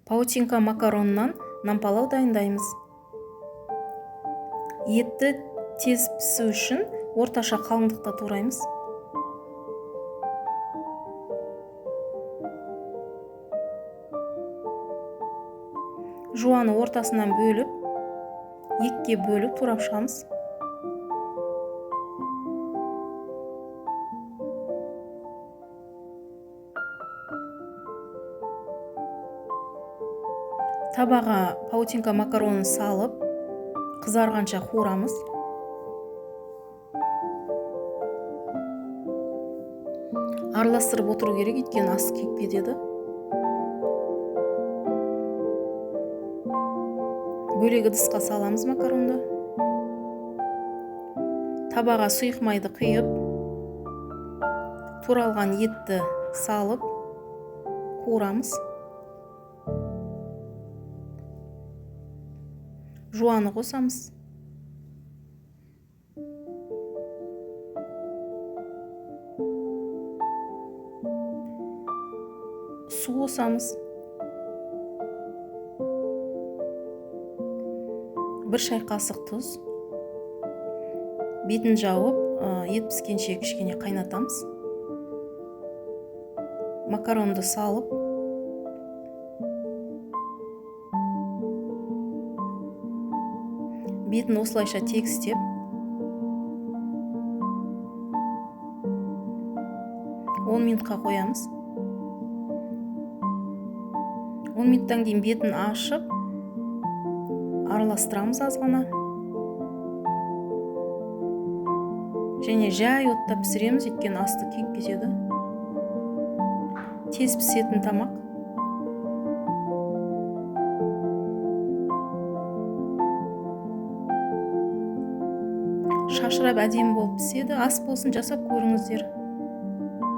Паутинка макароннан нан-палау дайындаймыз. Етті тез пісу үшін орташа қалыңдықта тураймыз. Жуаны ортасынан бөліп, екіге бөліп турап шығамыз. Табаға паутинка макаронын салып, қызарғанша қуырамыз. Араластырып отыру керек, өйткені асы күйіп кетеді. Бөлек ыдысқа саламыз макаронды. Табаға сұйық майды құйып, туралған етті салып қуырамыз. Жуаны қосамыз. Су қосамыз. 1 шай қасық тұз. Бетін жауып, ет піскенше кішкене қайнатамыз. Макаронды салып, бетін осылайша тегістеп, 10 минутқа қоямыз. 10 минуттан кейін бетін ашып, араластырамыз аз ғана. Және жай отта пісіреміз, өйткені асты күйіп кетеді. Тез пісетін тамақ. Шашырап әдемі болып піседі. Ас болсын, жасап көріңіздер.